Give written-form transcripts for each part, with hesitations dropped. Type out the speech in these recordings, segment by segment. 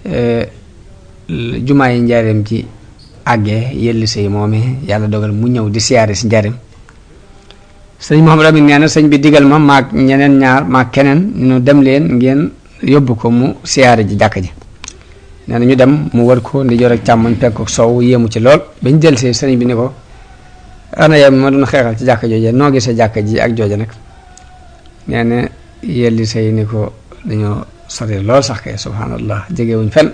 jumaa yi njaareem ci àggee yelli sëy moomee yàlla dogal mu ñëw di siyaare si njaareem sëñ Mouhamadou Amine nee na sëñ bi digal ma maag ñeneen ñaar maag keneen ñu dem leen ngeen yóbbu ko mu siyaare ji jàkka ji nee na ñu dem mu wër ko ndijoor ak càmmoñ penku sow yéemu ci lool bañ jël see sëñ bi ni ko ana yow ma doon xeexal ci jàkka jooje noo gisee jàkka ji ak jooje nag nee na yelli sëy ni ko dañoo sori lool sax kay subhanallah jegewuñ fenn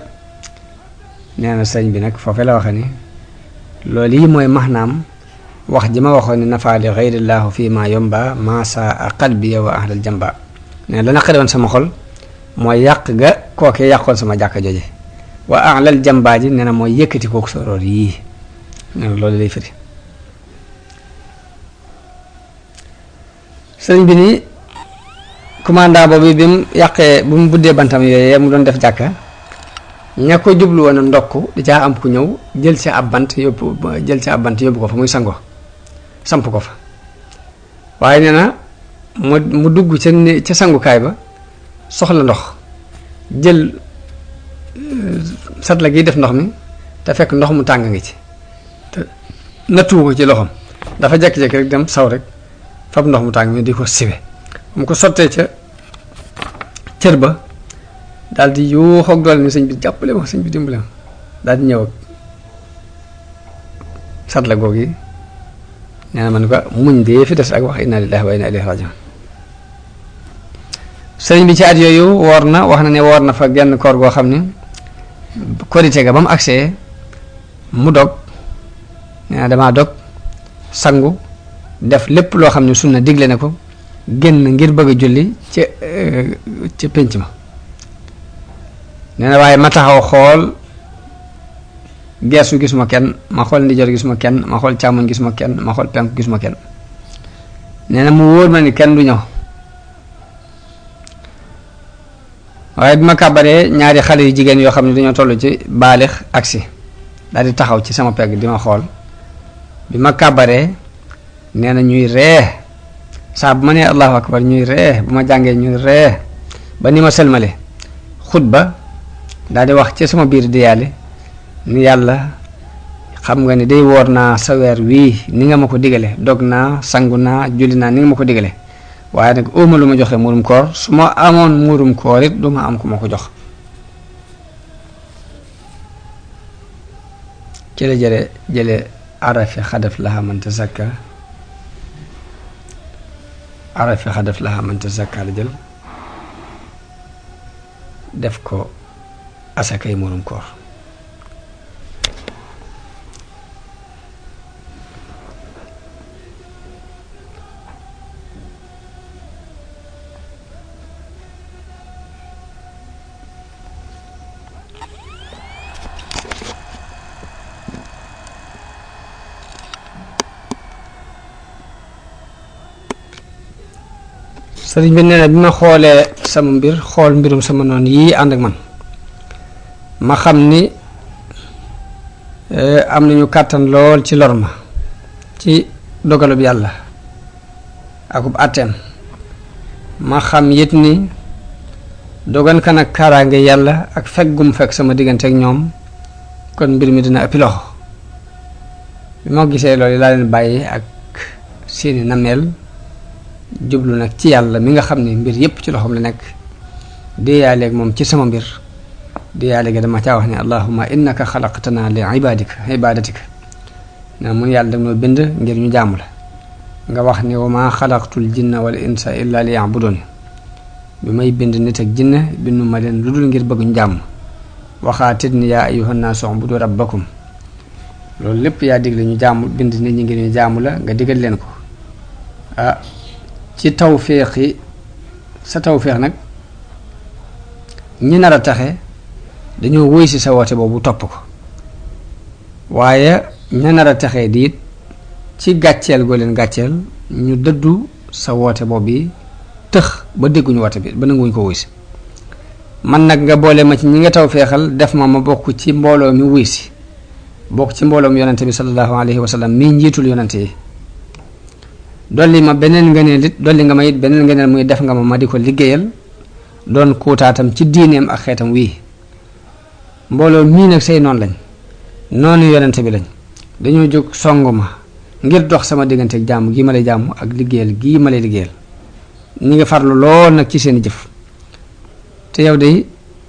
nee na sëñ bi nag foofee la waxe ni loolu yi mooy maxnaam wax ji ma waxoon ni nafaali xeyrillahu fii ma yomba ma saa qalbi wa ahlal jamba nee na la naqari woon sama xol mooy yàq ga kookee yàqoon sama jàkka jooje wa ahlal jamba ji nee na mooy yëkkati kooku soroor yii nee na loolu lay firi sëñ bi ni commandant boobu bi mu yàqee bu mu buddee bantam yooyee mu doon def jàkka ña ko jublu woon a ndokk di caa am ku ñëw jël ci ab bant yóbbu ko fa muy sango samp ko fa waaye nee na mu dugg ca sangukaay ba soxla ndox jël satla gi def ndox mi te fekk ndox mu tàng ngi ci te nattuwu ko ci loxoom dafa jekki-jekki rek dem saw rek fab ndox mu tàng mi di ko sibe mu ko sottee ca cër ba daal di yuuxoog doole ni sëñ bi jàppale ma sëñ bi dimbale ma daal di ñëw ak satla googi nee na man ko muñ dee fi des ak wax inna lillahi wa inna ilayhi rajiun sëñ bi ci at yooyu woor na wax na ne woor na fa genn koor goo xam ni korite ga ba mu agsee mu dog nee na damaa dog sangu def lépp loo xam ne sunna digle na ko génn ngir bëgg a julli ca pénc ma nee na waaye ma taxaw xool geesu gisuma kenn ma xool ndijoor gisuma kenn ma xool càmmoñ gisuma kenn ma xool penk gisuma kenn nee na mu wóor ma ni kenn du ñëw waaye bi ma kàbbaree ñaari xale yu jigéen yoo xam ne dañoo toll ci baalix agsi daal di taxaw ci sama pegg di ma xool bi ma kàbbaree nee na ñuy ree saa bu ma nee allahu akbar ñuy ree bu ma jàngee ñuy ree ba ni ma sëlmale xutba daal di wax ci sama biir di yàlla ni yàlla xam nga ni day woor naa sa weer wii ni nga ma ko digale dog naa sangu naa julli naa ni nga ma ko digale waaye nag óoma lu ma joxe muurum koor su ma amoon muurum koor it du ma am ku ma ko jox ci la jële arafi xadaf laha man tazakka arafi xadaf laha man tazakka la jël def ko asakay muurum koor sëriñ bi nee na bi ma xoolee sama mbir xool mbirum sama noonu yii ànd ak man ma xam ni am nañu kàttan lool ci lor ma ci dogalub yàlla akub àtteem ma xam yit ni dogan kan ak kaaraange yàlla ak fekk gum fekk sama diggante ak ñoom kon mbir mi dina ëppi loxo bi ma gisee loolu laa leen bàyyi ak seeni nameel jublu nag ci yàlla mi nga xam ne mbir yépp ci loxoom la nekk déeyaaleeg moom ci sama mbir déeyaaleeg dama caa wax ne allahumma innaka xalaqtana li ibadatika na mun yàlla dag noo bind ngir ñu jaamu la nga wax ne wa ma xalaqtul jinna wal insa illa li ya'budun bi may bind nit ak jinne bindu ma leen lu dul ngir bëgg ñu jàmm waxaatit ni yaa ayyuhan naasu ubudu rabbakum loolu lépp yaa digle ñu jaamu bind nit ñi ngir ñu jaamu la nga digal leen ko ci tawféex yi sa tawféex nag ñi nar a taxe dañoo wóy si sa woote boobu topp ko waaye ña nar a taxee diit ci gàcceel goo leen gàcceel ñu dëddu sa woote boobu yi tëx ba dégguñu woote bi ba nanguñu ko wuy si man nag nga boole ma ci ñi nga tawféexal def ma bokk ci mbooloo mi wuy si bokk ci mbooloo mi yonante bi sallallahu alayhi wa sallam mii njiitul yonante yi dolli ma beneen ngëneel it dolli nga ma it beneen ngëneel muy def nga ma di ko liggéeyal doon kuutaatam ci diineem ak xeetam wii mbooloo mii nag say noonu lañ noonu yonente bi lañ dañoo jóg songu ma ngir dox sama diggante ak jàmm gii ma lay jàmm ak liggéeyal gii ma lay liggéeyal ñi ngi farlu lool nag ci seen jëf te yow de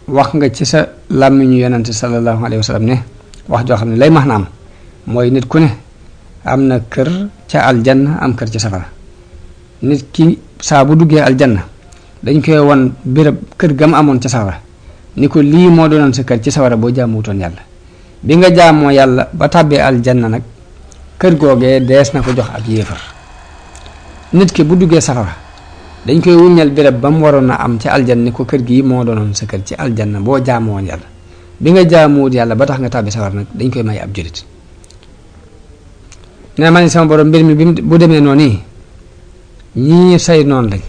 wax nga ci sa làmmiñu yonente sallallahu alayhi wa sallam ne wax joo xam ne lay max na am mooy nit ku ne am na kër ca aljanna am kër ca safara nit ki saa bu duggee aljanna dañ koy won béréb kër gam amoon ca safara ni ko lii moo doonoon sa kër ci safara boo jaamuwutoon yàlla bi nga jaamoo yàlla ba tàbbee aljanna nag kër googee dees na ko jox ab yéefar nit ki bu duggee safara dañ koy wuññal béréb ba mu waroon a am ci aljanna ni ko kër gii moo doonoon sa kër ci aljanna boo jaamoon yàlla bi nga jaamuwut yàlla ba tax nga tàbbi safara nag dañ koy may ab julit ne ma ni sama borom mbir mi bu demee noonu nii ñii say noonu lañ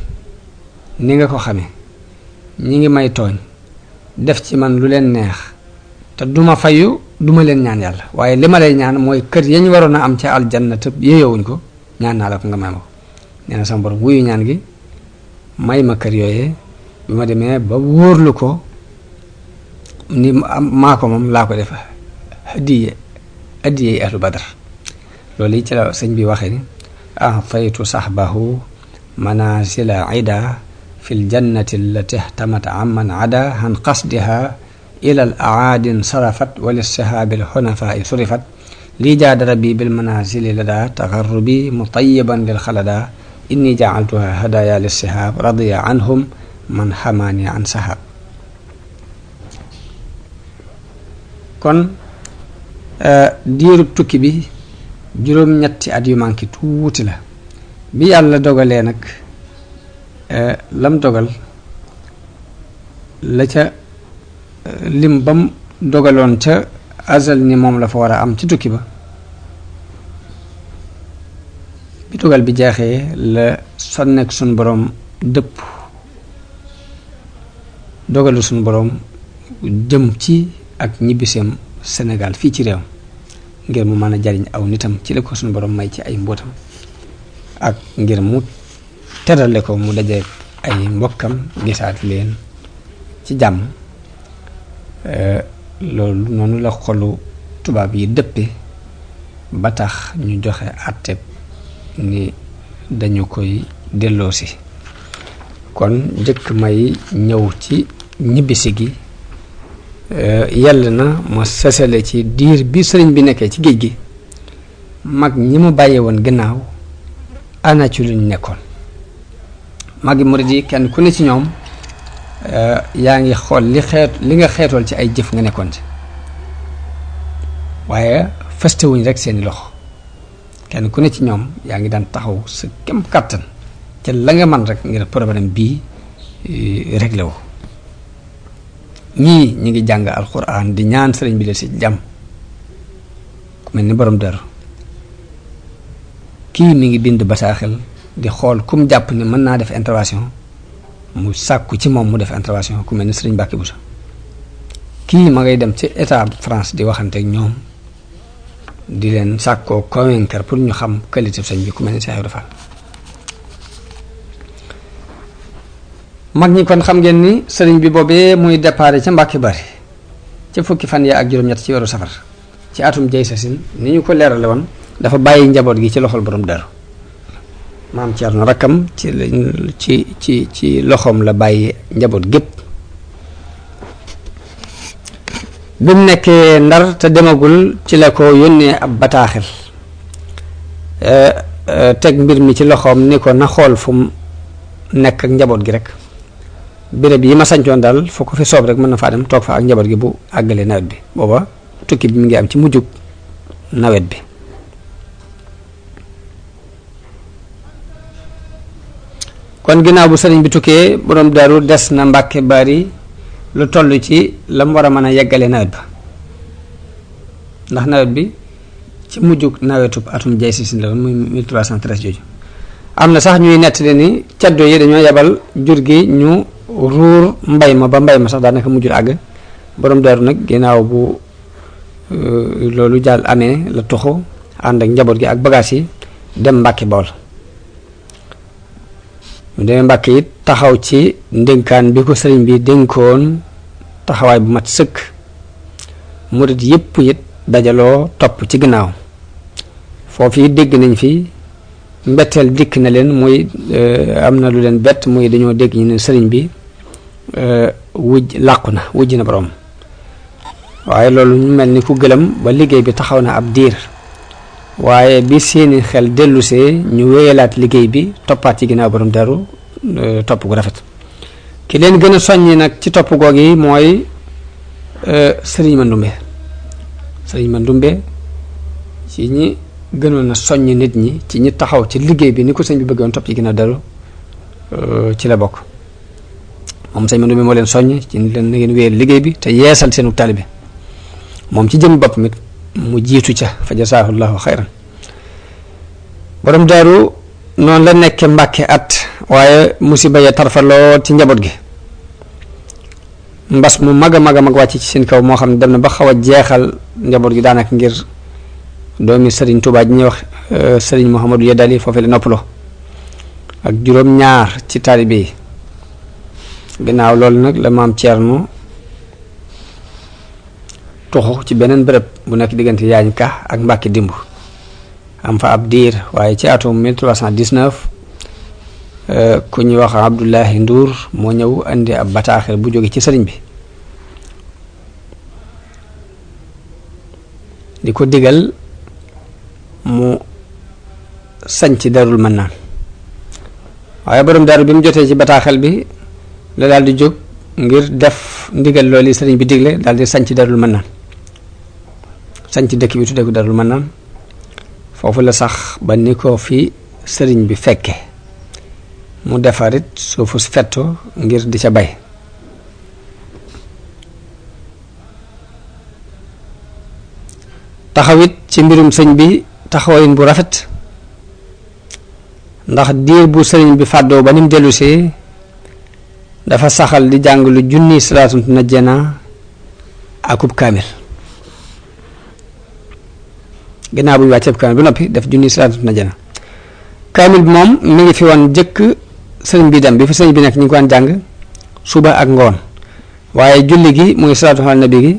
ni nga ko xamee ñi ngi may tooñ def ci man lu leen neex te duma fayu duma leen ñaan yàlla waaye li ma lay ñaan mooy kër yañ waroon a am ca aljanna te yeyowuñ ko ñaan naa la ko nga may ma ko nee na sama borom wuyu ñaan gi may ma kër yooyee bi ma demee ba wóorlu ko ni maa ko moom laa ko def addiye ahlu badar loolu yi ci la sëñ bi waxee ni ataytu sahbahu manasila ida fi ljannati allati ihtamat amman ada an qasdiha ila al aadin sarafat wa lissahaabi alxunafai surifat lii jaada rabbi bil manasili lada taxarrubi mutayiban lil xalada inni jaaltuha hadaya lissihaab radiya anhum man xamaani an sahab kon diirub tukki bi juróom-ñetti at yu manqué tuuti la bi yàlla dogalee nag lam dogal la ca lim bam dogaloon ca azal ni moom la fa war a am ci tukki ba bi dogal bi jeexee la sonnek suñ boroom dëpp dogalu suñ boroom jëm ci ak ñibbiseem Sénégal fii ci réew ngir mu mën a jariñ aw nitam ci la ko suñu borom may ci ay mbootam ak ngir mu terale ko mu daje ay mbokkam gisaat leen ci jàmm loolu noonu la xolu tubaab yi dëppe ba tax ñu joxe àtte ni dañu koy delloosi kon njëkk may ñëw ci ñibbisi gi yàlla na ma sësale ci diir bi sëriñ bi nekkee ci géej gi mag ñi mu bàyyee woon gannaaw ana ci luñ nekkoon magi murid yi kenn ku ne ci ñoom yaa ngi xool li nga xeetool ci ay jëf nga nekkoon ci waaye festewuñ rek seeni loxo kenn ku ne ci ñoom yaa ngi daan taxaw sa kem kàttan ca la nga man rek ngir problème bii réglé wu ñii ñi ngi jàng alxuraan di ñaan sëriñ bi de si jàmm ku mel ni borom dër kii mi ngi bind bataaxel di xool kum jàpp ni mën naa def intervention mu sàkku ci moom mu def intervention ku mel ni sëriñ Mbàkke Buso kii ma ngay dem ci état France di waxante ak ñoom di leen sàkkoo convaincre pour ñu xam qualité sëñ bi ku mel ni Cheikh Ibra Fall mag ñi kon xam ngeen ni sëriñ bi boobee muy déparé ca Mbàkke Bari ca fukki fan ya ak juróom-ñett ci weeru safar ci atum jay sasin ni ñu ko leerale woon dafa bàyyi njaboot gi ci loxol borom daru maam Cerno rakkam ci loxoom la bàyyi njaboot gépp bi mu nekkee Ndar te demagul ci la ko yónnee ab bataaxel teg mbir mi ci loxoom ni ko na xool fu mu nekk ak njaboot gi rek béréb yi ma sañcoon daal foo ko fi soob rek mën na faa dem toog fa ak njaboot gi bu àggalee nawet bi booba tukki bi mi ngi am ci mujjug nawet bi kon ginnaaw bu sëriñ bi tukkee borom daaru des na Mbàkke Bari lu toll ci la mu war a mën a yeggalee nawet ba ndax nawet bi ci mujjug nawetub atum jay si sin la woon muy 1313 jooju am na sax ñuy nettali ni caddo yi dañoo yebal jur gi ñu ruur mbay ma ba mbay ma sax daanaka mujjul àgg borom daaru nag ginnaaw bu loolu jàll amee la toxo ànd ak njaboot gi ak bagages yi dem Mbàkke Bawol mu demee Mbàkke it taxaw ci ndénkaan bi ko sëriñ bi dénkoon taxawaay bu mat sëkk murit yëpp it dajaloo topp ci ginnaaw foofu yi dégg nañ fi mbetteel dikk na leen muy am na lu leen bett muy dañoo dégg ñu ne sëriñ bi làqu na wujj na borom waaye loolu ñu mel ni ku gëlëm ba liggéey bi taxaw na ab diir waaye bi seeni xel dellusee ñu wéyalaat liggéey bi toppaat ci ginnaaw borom Daaru topp gu rafet ki leen gën a soññi nag ci topp goog yi mooy sëriñ Mandumbe ci ñi gënoon a soññ nit ñi ci ñi taxaw ci liggéey bi ni ko sëñ bi bëggoon topp ci ginnaaw Daaru ci la bokk moom sëñ Mandumbe moo leen soññ ci leen na ngeen wéyal liggéey bi te yeesal seenu taalibe moom ci jëm bopp mit mu jiitu ca fa jasaahu llahu xayran borom Daaru noonu la nekke Mbàkke at waaye musiba ya tarfa lool ci njaboot gi mbas mu mag a mag wàcc ci seen kaw moo xam ne dem na ba xaw a jeexal njaboot gi daanaka ngir doomi sëriñ Tuubaa ji ñuy wax sëriñ Mouhamadou Yadali foofu la noppaloo ak juróom-ñaar ci taalibe yi ginnaaw loolu nag la maam Ceerno tuxu ci beneen bërëb bu nekk diggante Yaañ Ka ak Mbàkke Dimbu am fa ab diir waaye ci atum 1319 ku ñuy wax Abdullahi Nduur moo ñëw indi ab bataaxel bu jóge ci sëriñ bi di ko digal mu sañc Daarul Mannaan waaye borom Daaru bi mu jotee ci bataaxel bi la daal di jóg ngir def ndigal loolu sëriñ bi digle daal di sañc Daarul Mannaan sañc dëkk bi tuddee ko Daarul Mannaan foofu la sax ba ni ko fi sëriñ bi fekke mu defarit suufu fetto ngir di ca bay taxawit ci mbirum sëñ bi taxawayin bu rafet ndax diir bu sëriñ bi fàddoo ba ni mu dellusee dafa saxal di jàng lu junni salaatu najjana akub kaamil ginnaaw bu ñu wàccee kaamil ba noppi def junni salaatu najjana kaamil bi moom mi ngi fi woon jëkk sëriñ bi dem bi fi sëriñ bi nekk ñu ngi ko daan jàng suba ak ngoon waaye julli gi muy salaatu ala nabi gi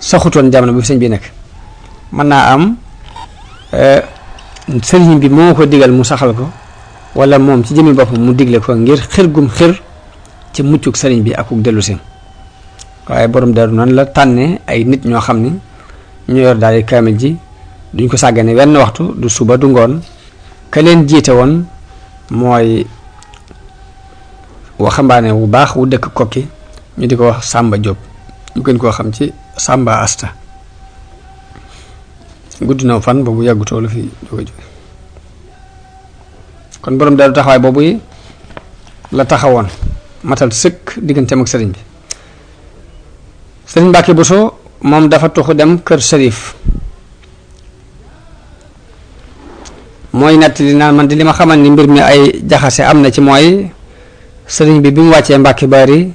saxutoon jamono bi fi sëriñ bi nekk mën naa am sëriñ bi moo ko digal mu saxal ko wala moom ci jëmmi boppam mu digle ko ngir xir gum xir ci muccuk sëriñ bi akuk dellu sim waaye borom Daaru noonu la tànne ay nit ñoo xam ni ñu yor daal di kaamil ji duñ ko sàggane wenn waxtu du suba du ngoon ka leen jiite woon mooy waxambaane wu baax wu dëkk Kokki ñu di ko wax Sàmba Jóob ñu gën koo xam ci Sàmba Asta gudd na fan boobu yàggutoo la fi jóge kon borom Daaru taxawaay boobu yi la taxawoon matal sëkk digganteem ak sëriñ bi sëriñ Mbàkke Buso moom dafa tuxu dem kër Sërif mooy nettali naan man di li ma xamal ni mbir mi ay jaxase am na ci mooy sëriñ bi mu wàccee Mbàkke Bari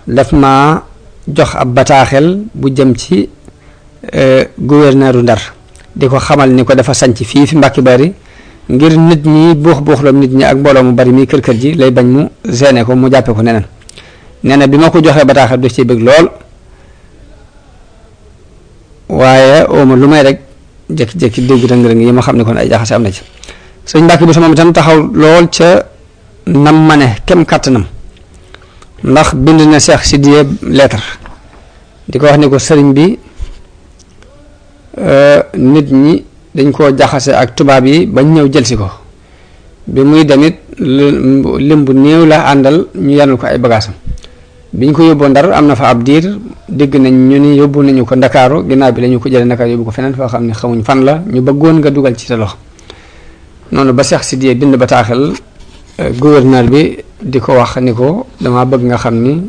daf ma jox ab bataaxel bu jëm ci gouverneuru Ndar di ko xamal ni ko dafa sanc fii fi Mbàkke Bari ngir nit ñi buux buuxloom nit ñi ak mbooloo mu bari mi kër ji lay bañ mu gêné ko mu jàppe ko neneen nee na bi ma ko joxee bataaxel du ci bëgg lool waaye ooma lu may rek jékki-jékki dégg rëng-rëng yi ma xam ne kon ay jaxase am na ci sëñ Mbàkke Buso moom itam taxaw lool ca nam ma ne kem kàttanam ndax bind na Cheikh Sidiye lettre di ko wax ni ko sëriñ bi nit ñi dañ koo jaxase ak tubaab yi bañ ñëw jëlsi ko bi muy demit lim bu néew la àndal ñu yanul ko ay bagaasam biñ ko yóbboo Ndar am na fa ab diir dégg nañ ñu ni yóbbu nañu ko Ndakaaru ginnaaw bi la ñu ko jëlee Ndakaaru yóbbu ko feneen foo xam ne xamuñ fan la ñu bëggoon nga dugal ci sa loxo noonu ba Cheikh Sidiye bind bataaxel gouverneur bi di ko wax ni ko dama bëgg nga xam ni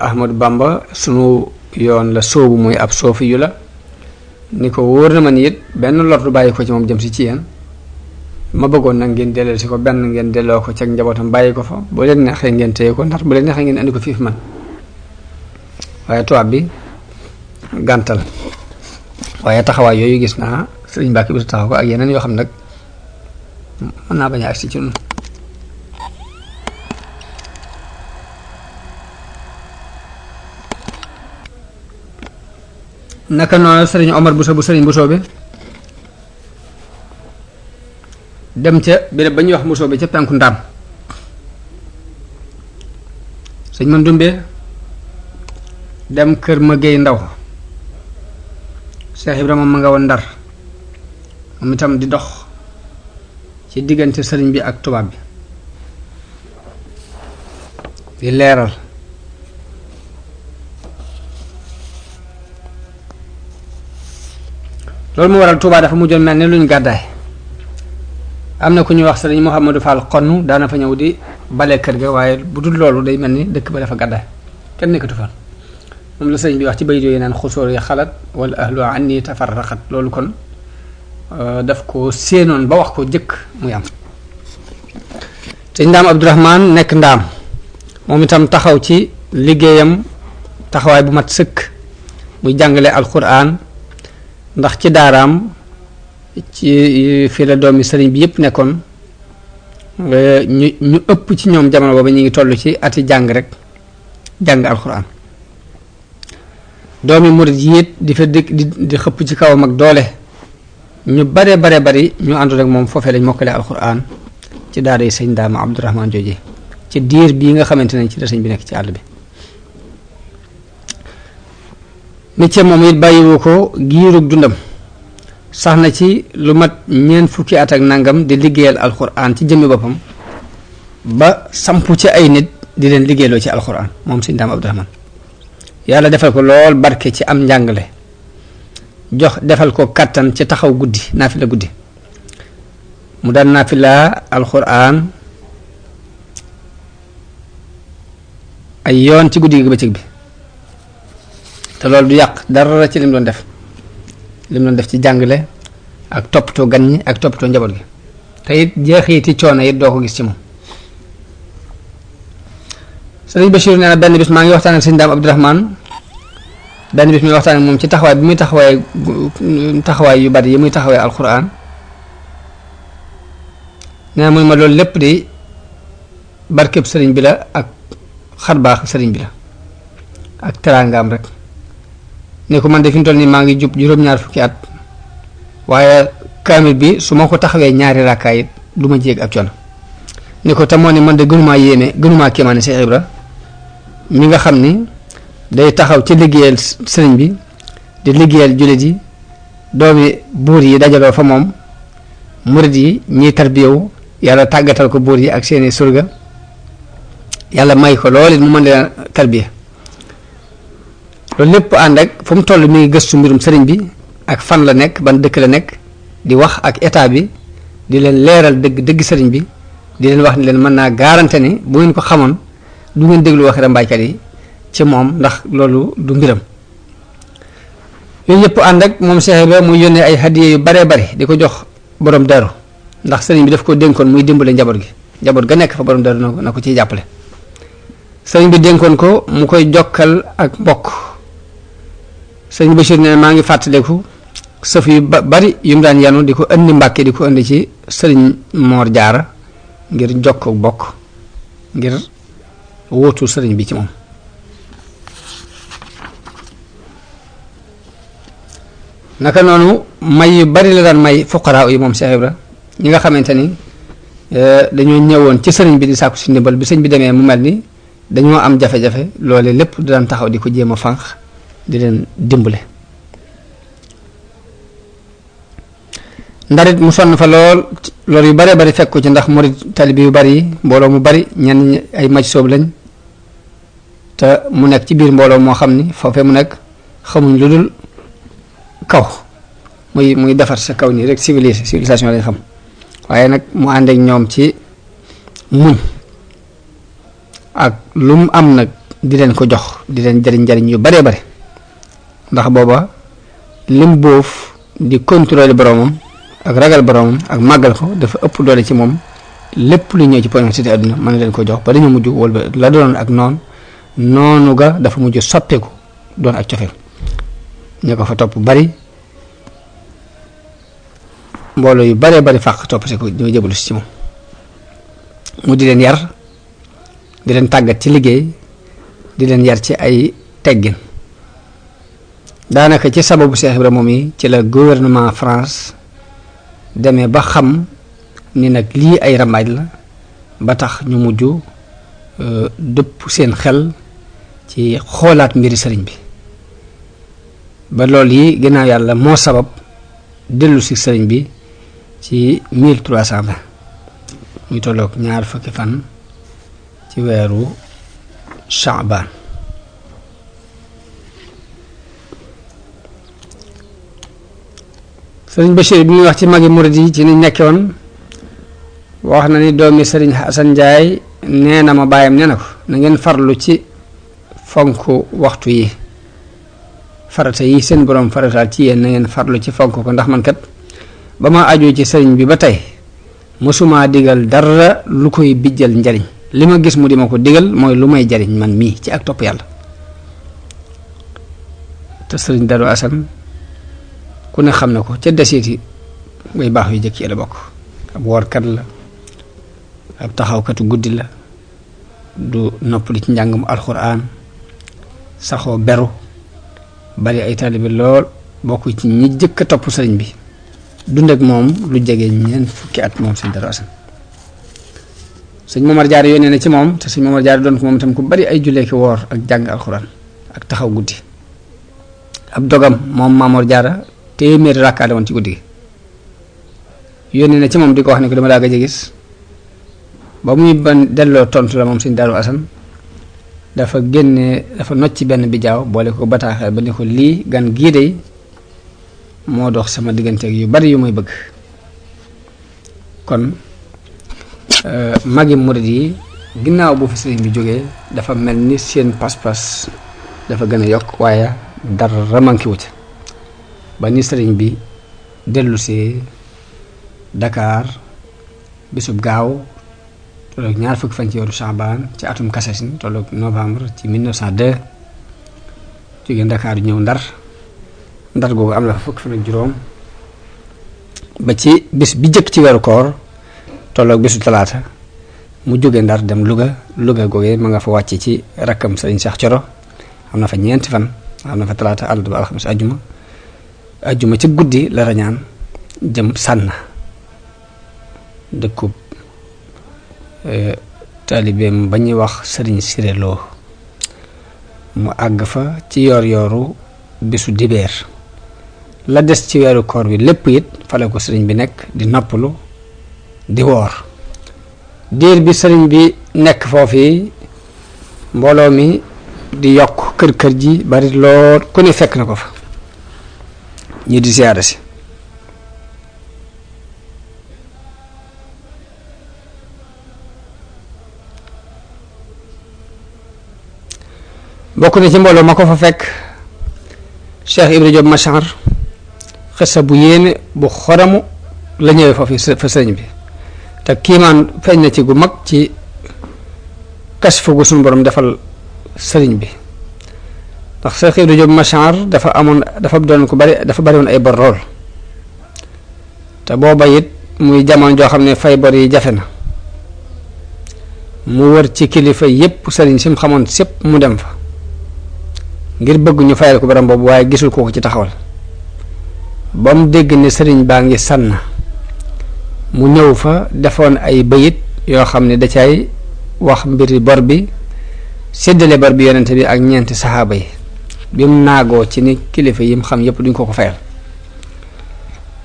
Ahmadou Bamba sunu yoon la soobu muy ab soofi yu la ni ko wóor na ma ni it benn lor du bàyyi ko ci moom jëm si ci yéen ma bëggoon nag ngeen delloo si ko benn ngeen delloo ko ci njabootam bàyyi ko fa boo leen neexee ngeen téye ko ndax bu leen neexee ngeen andi ko fii fi man waaye tubaab bi gàntal waaye taxawaay yooyu gis naa sëriñ Mbàkke Buso taxaw ko ak yeneen yoo xam nag mën naa bañ a agsi ci ñun naka noonu sëriñ Omar Bousso bu sëriñ Bousso bi dem ca béréb ba ñuy wax Bousso bi ca penku Ndaam sëñ man dumbe dem kër ma géey ndaw Cheikh Ibrahima ma nga woon Ndar moom itam di dox ci diggante sëriñ bi ak tubaab bi di leeral loolu mu waral Touba dafa mujjoon mel ni luñ gàddaay am na ku ñuy wax sëriñ Mouhamadou Fall xonn daana fa ñëw di bale kër ga waaye bu dul loolu day mel ni dëkk ba dafa gàddaay kenn nekkatu fa moom la sëriñ bi wax ci bayit yooyu naan xusóor yi xalat wala ahlu anni tafarraqat loolu kon daf ko séenoon ba wax ko jëkk muy am sëñ Ndaam Abdourahmane nekk Ndaam moom itam taxaw ci liggéeyam taxawaay bu mat sëkk muy jàngale alquran ndax ci daaraam ci fii la doomi sëriñ bi yëpp nekkoon ñu ëpp ci ñoom jamono booba ñu ngi toll ci ati jàng rek jàng alquran doomi murid yi it di fa di xëpp ci kawam ak doole ñu bare bari ñu àndoon ak moom foofee lañ mokkale alquran ci daara yi sëñ Ndaam Abdourahmane jooje ci diir bii nga xamante ne ci la sëñ bi nekk ci àll bi métier moom it bàyyiwu ko giirug dundam sax na ci lu mat ñeent fukki at ak nangam di liggéeyal alquran ci jëmmi boppam ba sampu ci ay nit di leen liggéeyloo ci alquran moom sëñ Ndaam Abdourahmane yàlla defal ko lool barke ci am njàngale jox defal ko kàttan ci taxaw guddi naafila guddi mu daan naafila alquran ay yoon ci guddi gi bëccëg bi te loolu du yàq dara ci lim doon def ci jàngale ak toppatoo gan ñi ak toppatoo njaboot gi te it jeexiti coono it doo ko gis ci moom sëriñ Bachir nee na benn bis maa ngi waxtaan ak sëñ Ndaam Abdourahmane benn bis muy waxtaan ak moom ci taxawaay bi muy taxawaay yu bari yi muy taxawaay alquran nee na muy ma loolu lépp di barkeb sëriñ bi la ak xarbaax sëriñ bi la ak teraangaam rek ne ko man de fi mu toll nii maa ngi jub juróom-ñaar fukki at waaye kaamil bi su ma ko taxawee ñaari rakkaay it du ma jéeg ak coono ne ko te moo ne man de gënumaa yéeme gënumaa kéemaane Cheikh Ibra mi nga xam ni day taxaw ci liggéeyal sëriñ bi di liggéeyal jullit yi doomi buur yi dajaloo fa moom murid yi ñiy tarbiyewu yàlla tàggatal ko buur yi ak seeni surga yàlla may ko lool it mu mën leen tarbiya loolu lépp ànd ak fu mu toll mi ngi gëstu mbirum sëriñ bi ak fan la nekk ban dëkk la nekk di wax ak état bi di leen leeral dëgg sëriñ bi di leen wax ni leen mën naa garanté ni bu ngeen ko xamoon du ngeen déglu waxi rambaaykat yi ci moom ndax loolu du mbiram yooyu yëpp ànd ak moom Cheikh Ibra muy yónnee ay hadiya yu baree bari di ko jox borom daru ndax sëriñ bi daf ko dénkoon muy dimbale njaboot gi njaboot ga nekk fa borom daru na ko ciy jàppale sëriñ bi dénkoon ko mu koy jokkal ak mbokk sëriñ Bachir ne maa ngi fàttaliku sëf yu bari yu mu daan yanu di ko indi Mbàkke di ko indi ci sëriñ Moor Jaara ngir jokk bokk ngir wóotu sëriñ bi ci moom naka noonu may yu bari la daan may fuqaraa yi moom Cheikh Ibra ñi nga xamante ni dañoo ñëwoon ci sëriñ bi di sàkku si ndimbal bi sëñ bi demee mu mel ni dañoo am jafe-jafe loole lépp di daan taxaw di ko jéem a fànq di leen dimbale ndarit mu sonn fa lool loolu yu baree bari fekk ko ci ndax murid talibi yu bari yi mbooloo mu bari ñenn ñi ay maj soob lañ te mu nekk ci biir mbooloo moo xam ni foofee mu nekk xamuñ lu dul kaw muy defar sa kaw nii rek civilisation lañ xam waaye nag mu ànd ak ñoom ci muñ ak lu mu am nag di leen ko jox di leen jariñ yu baree bari ndax booba lim boof di contrôler boromam ak ragal boromam ak màggal ko dafa ëpp doole ci moom lépp lu ñëw ci poñoxité àdduna mën na leen ko jox ba dañu mujj wala la doon ak noonu ga dafa mujj soppeeku doon ak cofeel ñu ko fa topp bari mbooloo yu baree bari fàq topp si ko ñoo jëbalu si ci moom mu di leen yar di leen tàggat ci liggéey di leen yar ci ay teggin daanaka ci sababu Cheikh Ibra moom yi ci la gouvernement France demee ba xam ni nag lii ay rambaaj la ba tax ñu mujj dëpp seen xel ci xoolaat mbiri sëriñ bi ba loolu yi ginnaaw yàlla moo sabab dellu si sëriñ bi ci 1320 muy tolloog 2 fukki fan ci weeru Sha'ban. sëriñ Bachir bi muy wax ci magi murid yi ci ni nekke woon wax na ni doomi sëriñ Hasan Njaay nee na ma bàyyam nee na ko na ngeen farlu ci fonk waxtu yi farata yi seen borom farataal ci yéen na ngeen farlu ci fonk ko ndax man kat ba ma ajoo ci sëriñ bi ba tey mësuma digal dara lu koy bijjal njariñ li ma gis mu di ma ko digal mooy lu may jariñ man mii ci ak topp yàlla. te sëriñ Darou Assane ku ne xam na ko ca desiiti way baax yu jëkk yi la bokk ab woorkat la ab taxawkatu guddi la du noppali ci njàngum alxuraan saxoo beru bari ay taalibe lool bokk ci ñi jëkk a topp sëriñ bi dund ak moom lu jege 4 fukki at moom sëñ Darou Assane. sëñ Momar Jaara yónnee na ci moom te sëñ Momar Jaara doon ko moom itam ku bari ay jullee ki woor ak jàng alxuraan ak taxaw guddi ab dogam moom Mamor Jaara téeméeri rakkaale woon ci guddi gi yónnee na ci moom di ko wax ne ko dama laa gëj a gis ba muy ban delloo tontu la moom sëñ Darou Assane dafa nocc benn bijaaw boole ko bataaxel ba ne ko lii gan gii de moo dox sama digganteeg yu bari yu may bëgg. kon magi murid yi ginnaaw bu fi sëriñ bi jógee dafa mel ni seen pas-pas dafa gën a yokk waaye dara manqué wu ci ba ni sëriñ bi dellu see Dakar bisub gaaw tolloog 2 fukki fan ci weeru Sha'ban ci atum Kasasin tolloog novembre ci 1902 jógee Dakar ñëw Ndar googu am la fa fukki fan ak juróom ba ci bis bi jëkk ci weeru koor tolloog bisu talaata mu jóge Ndar dem Louga googee ma nga fa wàcc ci rakkam sëriñ Cheikh Coro am na fa 4 fan am na fa talaata àllarba alxames ajjuma ci guddi la rañaan jëm Sànna dëkkub taalibeem ba ñuy wax sëriñ Siré Lo mu àgg fa ci yoor-yooru bisu dibeer la des ci weeru koor bi lépp it fale ko sëriñ bi nekk di noppalu di woor diir bi sëriñ bi nekk foofu mbooloo mi di yokk kër ji bari lool ku ne fekk na ko fa ñi di siyaare si bokk na ci mbooloo ma ko fa fekk Cheikh Ibra Diop Machar xissa bu yéene bu xoramu la ñëwee foofu fa sëriñ bi te kiimaan feeñ na ci gu mag ci kasfu gu suñu borom defal sëriñ bi ndax Cheikh Ibra Diop Machar dafa doon ko bari dafa bari woon ay bor lool te booba it muy jamono joo xam ne fay bor yi jafe na mu wër ci kilifa yépp sëriñ si mu xamoon sépp mu dem fa ngir bëgg ñu fayal ko borom boobu waaye gisul ko ci taxawal ba mu dégg ne sëriñ baa ngi sànn mu ñëw fa defoon ay bayit yoo xam ne da cay wax mbiri bor bi séddale bor bi yonente bi ak 4 saxaaba yi bi mu naagoo ci ni kilifa yi mu xam yépp duñ ko fayal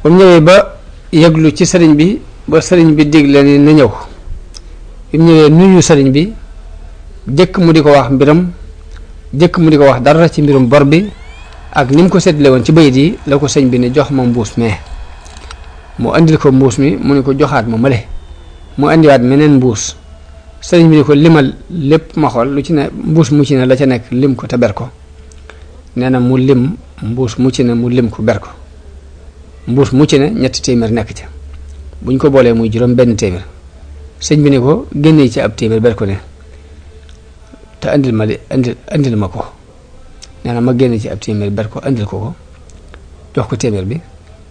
ba mu ñëwee ba yëglu ci sëriñ bi ba sëriñ bi digle ni na ñëw bi mu ñëwee nuyu sëriñ bi jëkk mu di ko wax mbiram jëkk mu di ko wax dara ci mbirum bor bi ak ni mu ko séddale woon ci bayit yi la ko sëñ bi ne jox ma mbuus mee mu andil ko mbuus mi mu ne ko joxaat ma male mu andiwaat meneen mbuus sëriñ bi ni ko limal lépp ma xool lu ci ne mbuus mu ci ne la ca nekk lim ko te ber ko nee na mu lim mbuus mu ci ne mu lim ko ber ko mbuus mu ci ne 3 téeméer nekk ca buñ ko boolee muy juróom benn téeméer sëñ bi ne ko génnee ci ab téeméer ber ko ne te andil ma ko nee na ma génne ci ab téeméer ber ko andil ko jox ko téeméer bi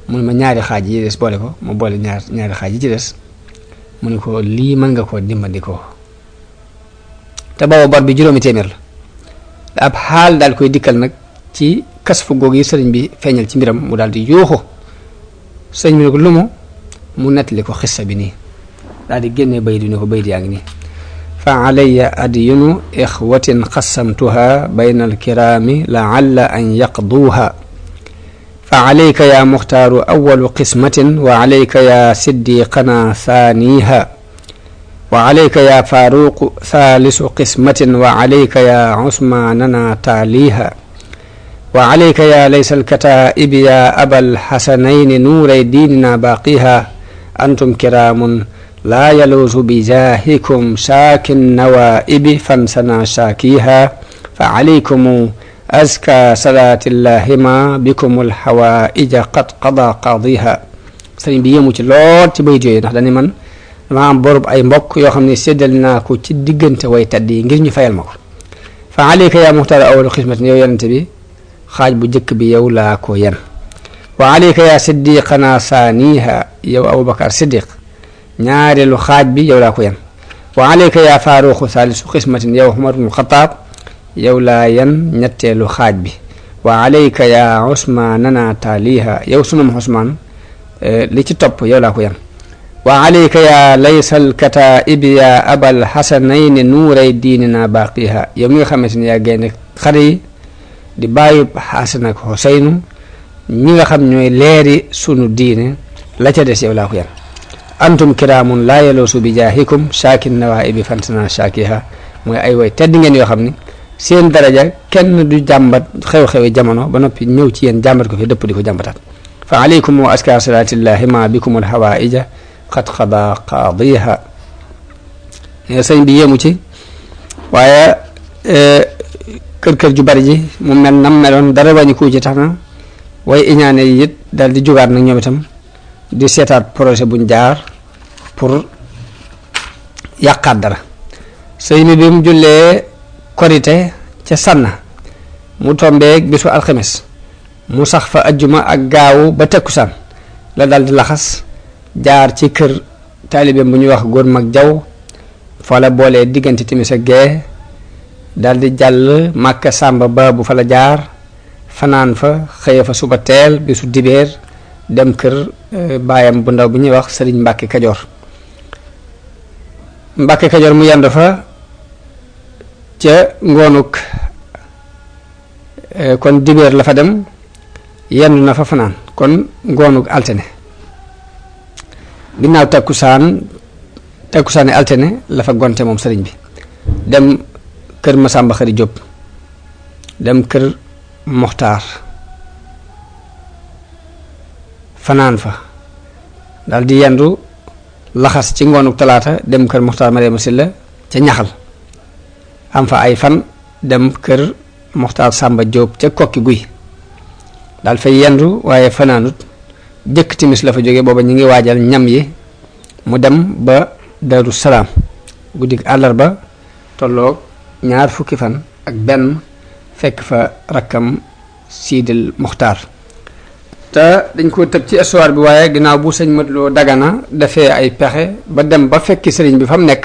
mu ne ma ñaari xaaj yi des boole ko ma boole ñaari xaaj yi ci des mu ne ko lii mën nga koo dimbandikoo te booba bor bi juróomi téeméer la ab xaal daal koy dikkal nag ci kas fu googu yi sëriñ bi feeñal ci mbiram mu daal di yuuxu sëriñ bi ne ko lu mu nettali ko xissa bi nii daal di génnee bayit ne ko bayit yaa ngi nii fa alayya adyunu ixwatin qasamtuha bayna alkiraami laalla an yaqduuha fa alayka ya muxtaaru awalu qismatin wa alayka ya siddiqana thaniha wa alayka ya faaruqu thalisu qismatin wa alayka ya usmanana taaliha wa alayka ya laysa alkataibi ya abal xasanayni nuuray diinina baaqiha antum kiraamun laa yaluusu bi jaahikum shaakin nawaibi fansana shaakiha fa alaykum azka salaatillahi ma bikum alxawaaija qad qada qaadiha sëriñ bi yéemu ci lool ci bayit yooyu ndax dañu man dama am borub ay mbokk yoo xam ne séddal naa ko ci diggante way tedd yi ngir ñu fayal ma ko fa alayka yaa muxtaar awalu xismatin yow yonente bi xaaj bu njëkk bi yow laa ko yen wa alayka yaa siddiqana saaniha yow aboubacar siddiq ñaareelu xaaj bi yow laa ko yen wa alayka yaa faaruqu saalisu xismatin yow umar ibnu xataab yow laa yen ñetteelu xaaj bi wa alayka yaa usmaanana taaliha yow sunum usmaan li ci topp yow laa ko yen wa alayka yaa laysal kataibi yaa abal xasanayni nuuray diinina baaqiha yow mi nga xamante ne yaa gaynde xare yi di bàyyi xasan ak xuseynu ñi nga xam ñooy leeri sunu diine la ca des yow laa ko yen antum kiraamun laa yaloosu bi jaahikum shaakin nawaibi fansana shaakiha mooy ay way tedd ngeen yoo xam ni seen daraja kenn du jàmbat xew-xewi jamono ba noppi ñëw ci yéen jàmbat ko fi dëpp di ko jàmbataat fa alaykum wa aska salaatillahi ma bikum alxawaaija qad qada qaadiha sëñ bi yéemu ci waaye kër ju bari ji mu mel nam meloon dara wàññi ku ci tax na way iñaane yi it daal di jugaat nag ñoom itam di seetaat projet buñ jaar pour yàqaat dara sëñ bi mu jullee korite ca sànna mu tombeeg bisu alxames mu sax fa ajjuma ak gaawu ba tekkusaan la daal di laxas jaar ci kër taalibeem bu ñuy wax góor mag jaw fa la boolee diggante timis ak gee daal di jàll màkka sàmba ba bu fa la jaar fanaan fa xëye fa suba teel bisu dibeer dem kër baayam bu ndaw bu ñuy wax sëriñ Mbàkke Kajoor Mbàkke Kajoor mu yendu fa ca ngoonuk kon dibeer la fa dem yendu na fa fanaan kon ngoonuk altine ginnaaw takkusaani altine la fa gonte moom sëriñ bi dem kër Masamba Xari Jóob dem kër Moxtaar fanaan fa daal di yendu laxas ci ngoonuk talaata dem kër Moxtaar Mariama Silla ca ñaxal am fa ay fan dem kër Moxtaar Sàmba Jóob ca kokki guy daal fay yendu waaye fanaanut jëkk timis la fa jóge booba ñu ngi waajal ñam yi mu dem ba Daru Salaam guddik àllarba tolloog 2 fukki fan ak benn fekk fa rakkam Siidil Muxtaar te dañ ko tëb ci histoire bi waaye ginnaaw bu sëñ Mat Lo Dagana dafee ay pexe ba dem ba fekki sëriñ bi fa mu nekk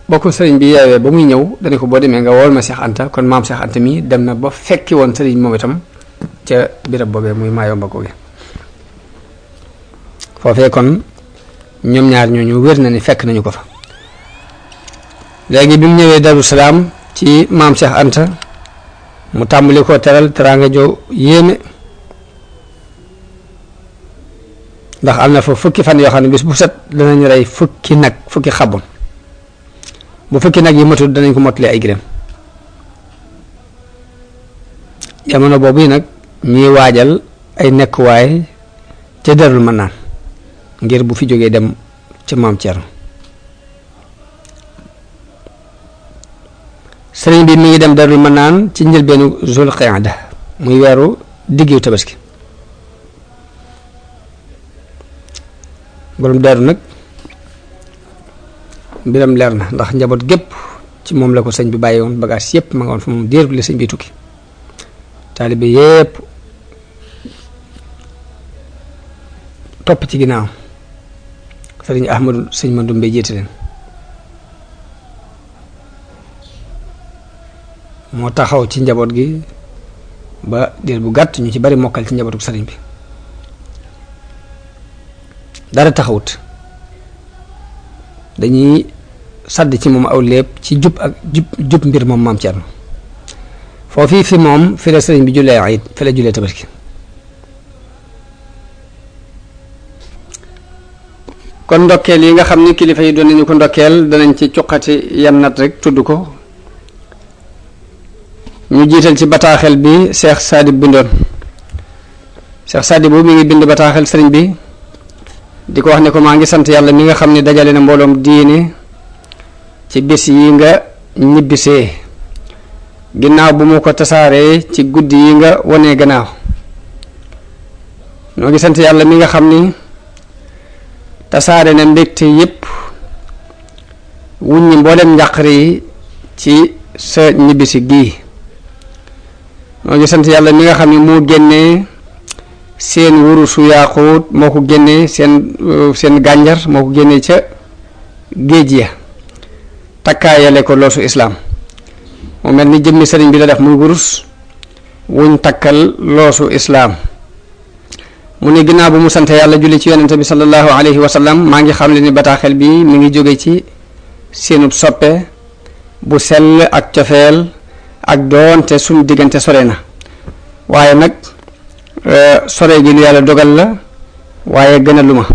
ba ko sëriñ bi yeewee ba muy ñëw dana ko boo demee nga wool ma Seex Anta kon maam Seex Anta mi dem na ba fekki woon sëriñ moom itam ca birab boobee muy Maayomba googu foofee kon ñoom ñaar ñooñu wér na ni fekk nañu ko fa léegi bi mu ñëwee Daru Salaam ci maam Seex Anta mu tàmbali ko teral teraanga joo yéeme ndax am na fa fukki fan yoo xam ne bis bu set danañu rey fukki nag fukki xabon bu fukki nag yi matul danañ ko mottali ay gërëm jamono boobu yi nag ñuy waajal ay nekkuwaay ca Darul Manaan ngir bu fi jógee dem ca maam Thierno sëriñ bi mi ngi dem Darul Manaan ci njëlbeenu Zul Qaada muy weeru diggu tabaski borom daaru nag mbiram leer na ndax njaboot gépp ci moom la ko sëñ bi bàyyi woon bagage yépp ma nga woon fa moom diir bi la sëñ bi tukki taalibe yépp topp ci ginnaaw sëriñ Ahmadu sëñ Mandumbe jiite leen moo taxaw ci njaboot gi ba diir bu gàtt ñu ci bari mokkal ci njabootu sëriñ bi dara taxawut dañuy sadd ci moom aw lépp ci jub ak jub mbir moom maam Cerno foofii fi moom fi la sëriñ bi jullee ayit fi la jullee tabaski kon ndokkeel yi nga xam ni kilifa yi doon nañu ko ndokkeel danañ ci cuqati yan nat rek tudd ko ñu jiital ci bataaxel bi Cheikh Sadib bindoon Cheikh Sadib bu mi ngi bind bataaxel sëriñ bi di ko wax ne ko maa ngi sant yàlla mi nga xam ne dajale na mbooloom diine ci bis yi nga ñibbisee ginnaaw bu mu ko tasaaree ci guddi yi nga wonee gannaaw noo ngi sant yàlla mi nga xam ni tasaare na mbégte yépp wuññi mboolem njàqare yi ci sa ñibbisi gii noo ngi sant yàlla mi nga xam ni moo génnee seen wurusu yaaquut moo ko génnee seen gànjar moo ko génnee ca géej ya takkaayale ko loosu islaam mu mel ni jëmmi sëriñ bi la def muy wurus wuñ takkal loosu islaam mu ne ginnaaw bu mu sant yàlla julli ci yonente bi sallallahu alayhi wa sallam maa ngi xam le ni bataaxel bi mi ngi jóge ci seenub soppe bu sell ak cofeel ak doonte suñ diggante sore na waaye nag sore gi lu yàlla dogal la waaye gën a lu ma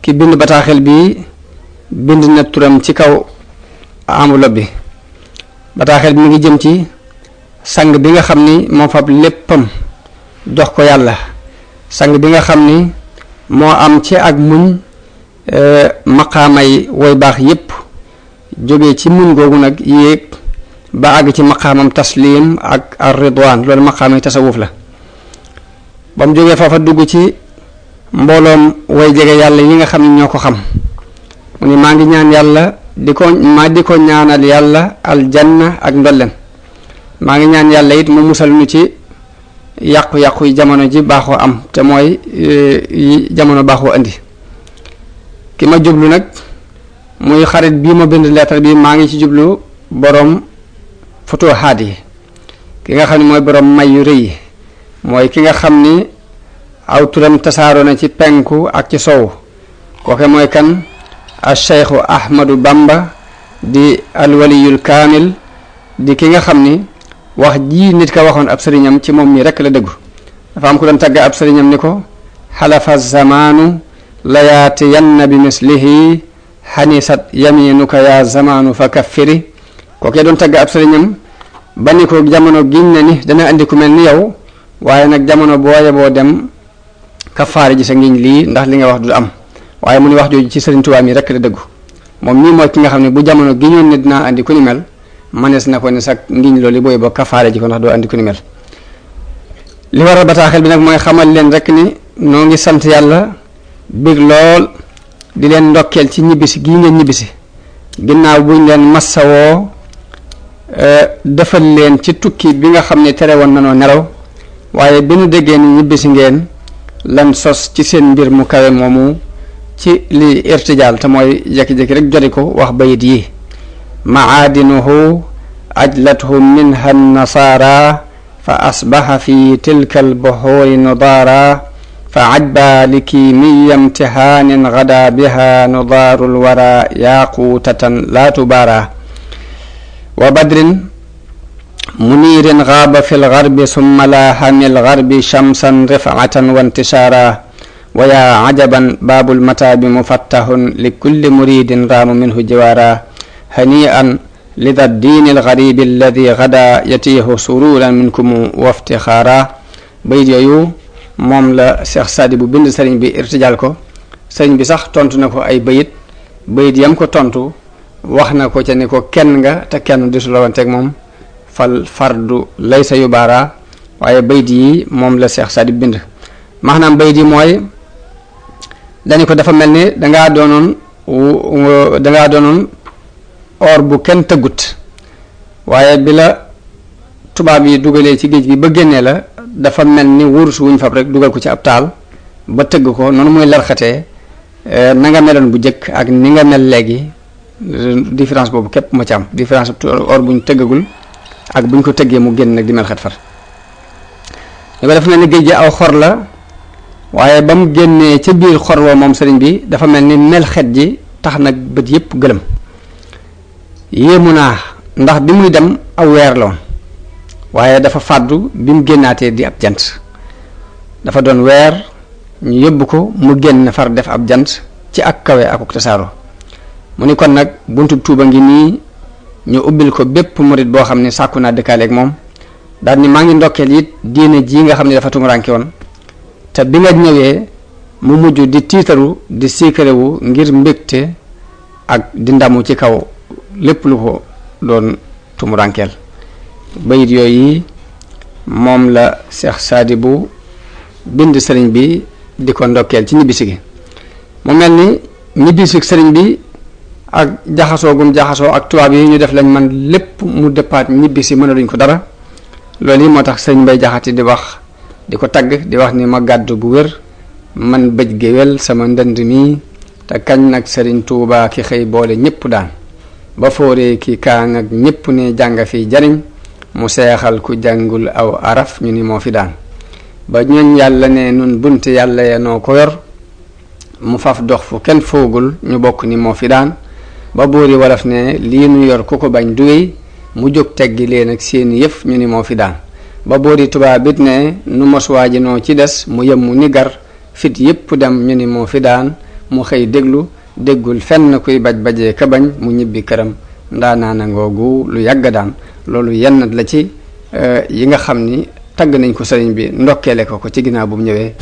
ki bind bataaxel bi bind na turam ci kaw enveloppe bi bataaxel bi mi ngi jëm ci sang bi nga xam ni moo fab léppam jox ko yàlla sang bi nga xam ni moo am ci ak muñ maqaamay woy baax yépp jóge ci muñ googu nag yéeg ba àgg ci maqaamam taslim ak ar ridwaan loolu maqaamay tasawuf la ba mu jógee foofa dugg ci mbooloom way jege yàlla yi nga xam ne ñoo ko xam mu ni maa ngi ñaan yàlla di ko ñaanal yàlla aljanna ak ndolleen maa ngi ñaan yàlla it mu musal nu ci yàqu-yàqu yi jamono ji baaxoo am te mooy yi jamono baaxoo andi ki ma jublu nag muy xarit bii ma bind lettre bi maa ngi ci jublu boroom futuhaat yi ki nga xam ne mooy boroom may yu rëy yi mooy ki nga xam ni aw turam tasaaroo na ci penku ak ci sow kooke mooy kan al cheikhu ahmadu bamba di alwaliyul kaamil di ki nga xam ni wax ji nit ka waxoon ab sëriñam ci moom mi rekk la dëggu dafa am ku doon tagg ab sëriñam ni ko xalafa zamaanu layaatiyanna bi mislihi xanisat yaminuka ya zamaanu fa kaffiri kookee doon tagg ab sëriñam ba ni ko jamono giñ na ni dana andi ku mel ni yow waaye nag jamono booye boo dem kafaare ji sa ngiñ lii ndax li nga wax du am waaye mu ni wax jooju ci sëriñ Tuubaa mi rekk la dëggu moom nii mooy ki nga xam ne bu jamono giñoon ne dinaa andi ku ni mel manees na ko ne sax ngiñ loolu booy ba kafaare ji ko ndax doo andi ku ni mel li waral bataaxel bi nag mooy xamal leen rek ni noo ngi sant yàlla bég lool di leen ndokkeel ci ñibbisi gii ngeen ñibbisi ginnaaw buñ leen massawoo defal leen ci tukki bi nga xam ne tere woon nanoo nelaw waaye bi nu déggee ni ñibbisi ngeen lan sos ci seen mbir mu kawe moomu ci li irtijaal te mooy jékki-jékki rek joti ko wax bayit yi maadinuhu ajlathu minha nasaara fa asbaxa fi tilka albuxuuri nudaara fa ajba likimiya imtihaanin gada biha nudaaru lwara yaquutatan laa tubaara wa badrin muniirin gaaba fi lgarbi summa laaha min lgarbi shamsan rifcatan wa intishaara wa yaa cajaban baabu lmataabi mufattahun likulli muridin raamu minhu jiwaara hanii'an lida ddiini algaribi alladi gada yatiihu sururan minkum wa iftixaara bayit yooyu moom la Cheikh Sadi bu bind sëriñ bi irtijaal ko sëriñ bi sax tontu na ko ay bayit yam ko tontu wax na ko ca ni ko kenn nga te kenn disu la wanteeg moom fal fardu laysa yubaara waaye bayit yi moom la Cheikh Sadi bind maanaam bayit yi mooy dañu ko dafa mel ni dangaa doonoon or bu kenn tëggut waaye bi la tubaab yi dugalee ci géej gi ba génnee la dafa mel ni wurus wuñ fab rek dugal ko ci ab taal ba tëgg ko noonu muy larxatee na nga meloon bu jëkk ak ni nga mel léegi différence boobu képp ma ci am différence or buñ tëggagul ak buñ ko tëggee mu génn nag di mel xet far ko dafa mel ni géej gi aw xor la waaye ba mu génnee ca biir xor wa moom sëriñ bi dafa mel ni melxet ji tax nag bët yépp gëlëm. yéemu naa ndax bi muy dem aw weer la woon waaye dafa fàddu bi mu génnaatee di ab jant, dafa doon weer ñu yóbbu ko mu génn far def ab jant ci ak kawe akuk tasaaro. mu ni kon nag buntu tuuba ngi nii ñu ubbil ko bépp murit boo xam ne sàkku naa dëkkaaleeg moom. daal ni maa ngi ndokkeel it diine ji nga xam ne dafa tumuraanke woon te bi nga ñëwee mu mujj di tiitaru di siikarewu ngir mbégte ak di ndamu ci kaw lépp lu ko doon tumuraankeel. bayit yooyu moom la Cheikh Sadibou bind sëriñ bi di ko ndokkeel ci ñibbisi gi. mu mel ni ñibbisi sëriñ bi ak jaxasoo gum jaxasoo ak tubaab yi ñu def lañ man lépp mu dëppaat ñibbisi mënaluñ ko dara. loolu yi moo tax sëriñ Mbay Jaxate di wax di ko tagg di wax ni ma gàddu bu wér man bëj géwél sama ndënd mi te kañ nag sëriñ Tuubaa ki xëy boole ñépp daan ba fooree ki kaan ak ñépp ne jàng fi jariñ mu seexal ku jàngul aw araf ñu ni moo fi daan ba ñooñ yàlla ne nun bunt yàlla ya noo ko yor mu faf dox fu kenn foogul ñu bokk ni moo fi daan ba boori wolof ne lii nu yor ku ko bañ duwéy mu jóg teggi leen ak seeni yëf ñu ni moo fi daan ba boori tubaab it ne nu mosuwaa ji noo ci des mu yem mu ni gar fit yépp dem ñu ni moo fi daan mu xëy déglu déggul fenn kuy baj-bajee ka bañ mu ñibbi këram ndaanaana ngoogu lu yàgg daan. loolu yenn la ci yi nga xam ni tagg nañ ko sëriñ bi ndokkeele ko ci ginnaaw bu mu ñëwee